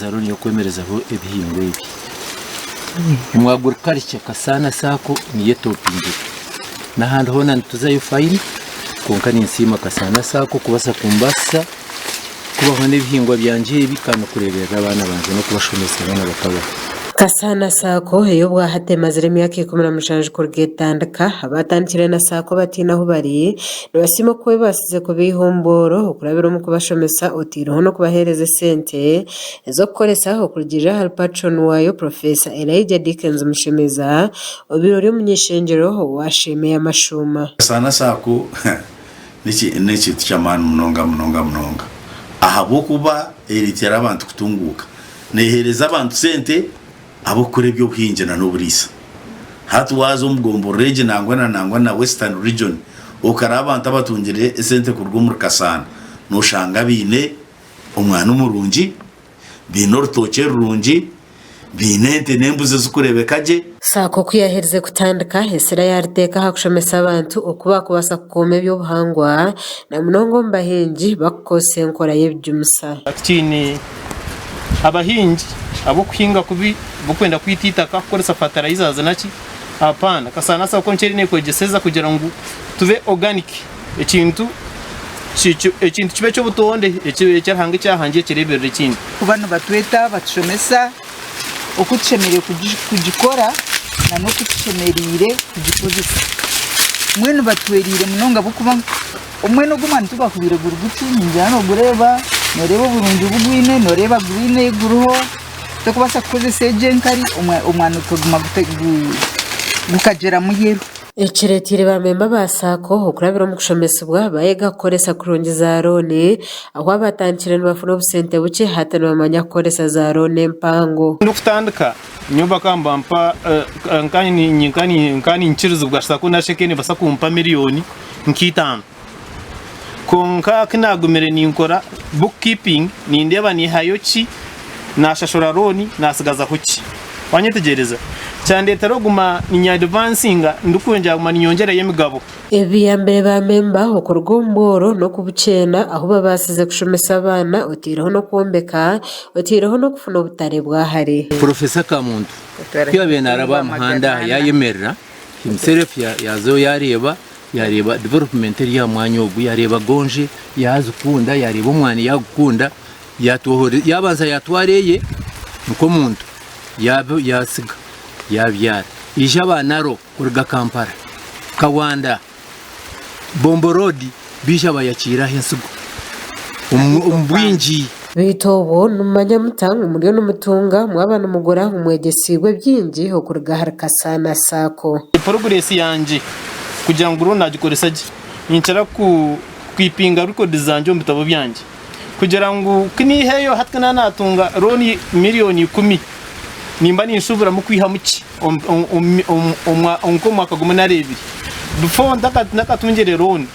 Looni y'okwemerezaho ebihingwa ebi. Omu agriculture Kasaana Sacco niyo etopingire. N'ahandi hoona nituzayo fine kwonka ninsiima Kasaana Sacco kubaasa kumbaasisa kubaho n'ebihingwa byangye ebi kandi n'okureeberera abaana bangye n'okubashomesa boona bakabaho. Kasaana Sacco ey'obwahati emazire emyaka 17 kuruga etandika, abaatandikire na Sacco bataine ahu bari Nibasiima oku ebaasize kubaiha omu bworo okurabira omu kubashomesa otaireho n'okubaheereza esente ez'okukoresa okurugiirira ahari Patron waayo Professor Elijah Dickens Mushemeza obaire ori omuny'eishengyero owaasheemeye amashuuma. Kasaana Sacco n'ekintu ky'amaani munonga munonga munonga ahabw'okuba ereetera abantu kutunguuka. Neeheereza abantu sente ab'okukora eby'obuhingi na n'oburiisa. Hati waaza omu gomborora egi nangwa na nangwa na Western Region okareba abantu abatungire esente kuruga omuri Kasaana noshanga baine omwana omurungi, baine orutookye rurungi, baine ente n'embuzi ezikurebeka gye. Sacco ku yaaherize kutandika, esira yaariteeka aha kushomesa abantu oku baakubaasa kukuuma eby'obuhangwa na munonga omu bahingi bakukozesa enkora y'ebijumisa. Tukiine abahingi ab'okuhinga kubi b'okwenda kwita eitaka kukoresa fertilizers naki apana kasaana sacco nikyo eriyo nekwegyeseza kugira ngu tube organic ekintu ekintu kibe eky'obutonde eki Ruhanga eki yahangire kireeberera ekindi. Kuba nibatweta batushomesa oku tushemereire kugikora na n'oku tushemereire kugikozesa. Mbwenu batuhwereire munonga ahabw'okuba Omwene ogu omwani tugwakubire guri guti, ningira nogureeba, noreeba oburungi obu gwine, noreeba green ei guriho, torikubaasa kukozesa egyo enkari omwani gukaguma gukagyeramu yellow. Ekireteire ba memba ba Sacco okurabira omu kushomesibwa bayega kukoresa kurungi za looni ahu abatandikire nibafuna obusente bukye hati nibamanya kukoresa za looni empango. Ndikutandika nyowe bakaba nibampa nkaba ninkirizibwa Sacco nasheke nebaasa kumpa miriyoni nk'itaano. Kwonka ku naagumire ninkora book keeping nindeeba niihayo ki, naashashura looni naatsigazaho ki. Waanyetegyereza? Kyandeetera okuguma niinyadivansinga ndikwongyera kuguma niinyongyerayo emigabo. Ebi biyambire ba memba okuruga omu bworo n'okubukyena ahu babaasize kushomesa abaana oteireho n'okwombeka oteireho n'okufuna obutare bwa hare. Professor Kamuntu ku yaabaire naaraba aha muhanda aha yaayemerera himself yaazayo yaareeba Yareeba development eri aha mwanya ogu, yareeba gonje yazikunda, yareeba omwani yagukunda, yabanza yatwara eye nk'omuntu yasiga yabyara. Ija aba naro kuruga Kampala, Kawanda, Bombo road baija bayakiira aha ensigo omu bwingi. Beitu obwo nimumanya muta ngu muriyo nimutunga mwaba nimugura ngu mwegyesiibwe bingi okuruga ahari Kasaana Sacco? Progress yangye kugira ngu loan nagikoresa gye ninkira kukeepinga records zangye omu bitabo byangye kugira ngu ku niiheyo hati ku naaba natunga loan miriyoni ikumi nimba ninshuburamu kwihamu ki nk'omwaka gumwe nari ebiri before ntakatungire loan.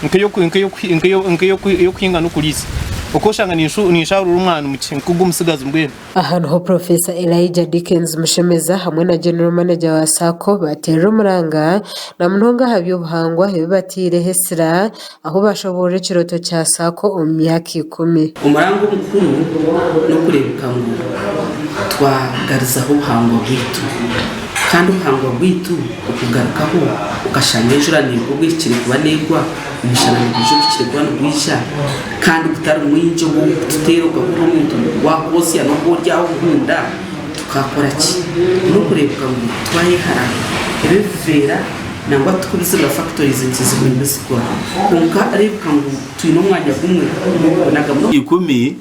Nk'ey'okuhinga n'okuriisa. Okwo oshanga ninsharuura omwani mukye nk'ogw'omutsigazi mbwenu. Aha niho Professor Elijah Dickens Mushemeza hamwe na General Manager wa Sacco bateerera omuranga na munonga aha by'obuhangwa ebi bataireho esira ahu bashoboorora ekirooto kya Sacco omu myaka ikumi. Omuranga omukuru n'okureebeka ngu twagarizaho obuhangwa bwaitu. Kandi obuhangwa bwaitu okugarukaho okashanga enjura neegwa obwehikire kuba neegwa, omushana nigwija obuhikire kuba nigwija kandi gutari mwingi ogw'okututeera okahurira omuntu gwakwosya n'obu ori aho obuhunda, tukaakora ki? N'okureebeka ngu twayehara ebi ebiveera nangwa titukubizibura factories nti zigume nizikora kwonka reebeka ngu twine omwanya gumwe gw'okubonagamu. Ikumi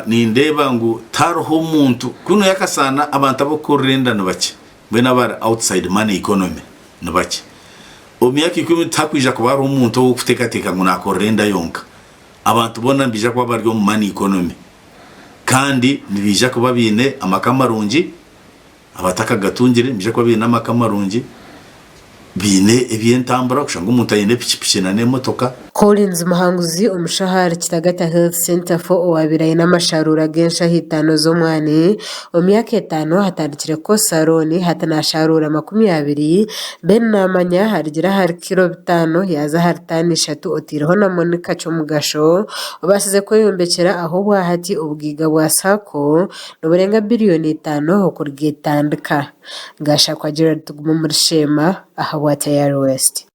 Nindeeba ngu tihariho muntu, kunu yakasaana abantu abarikukorera enda nibakye, mbwenu abari outside money economy nibakye. Omu myaka ikumi tihakwija kuba hariho omuntu ow'okuteekateeka ngu naakorera enda yonka. Abantu boona nibaija kuba bari omu money economy kandi nibaija kuba baine amaka marungi, abatakagatungire nibaija kuba baine amaka marungi, baine eby'entambura, kushanga omuntu aine pikipiki n'emotoka. Collins Muhanguzi omushaho ahari Kitagata Health Centre for owaabaire aine amasharuura g'enshaho itaano z'omwani omu myaka etaano atandikire kukozesa looni hati naasharuura 20. Ben Namanya arugire ahari kiro bitaano yaaza ahari taani ishatu otaireho na Monica Kyomugasho obaasize kweyombekyera ahu obwahati obugaiga bwa Sacco niburenga biriyoni itaano okuruga etandika. Gashakwa Gerald Tugume omuri Sheema ahabwa Tayari West.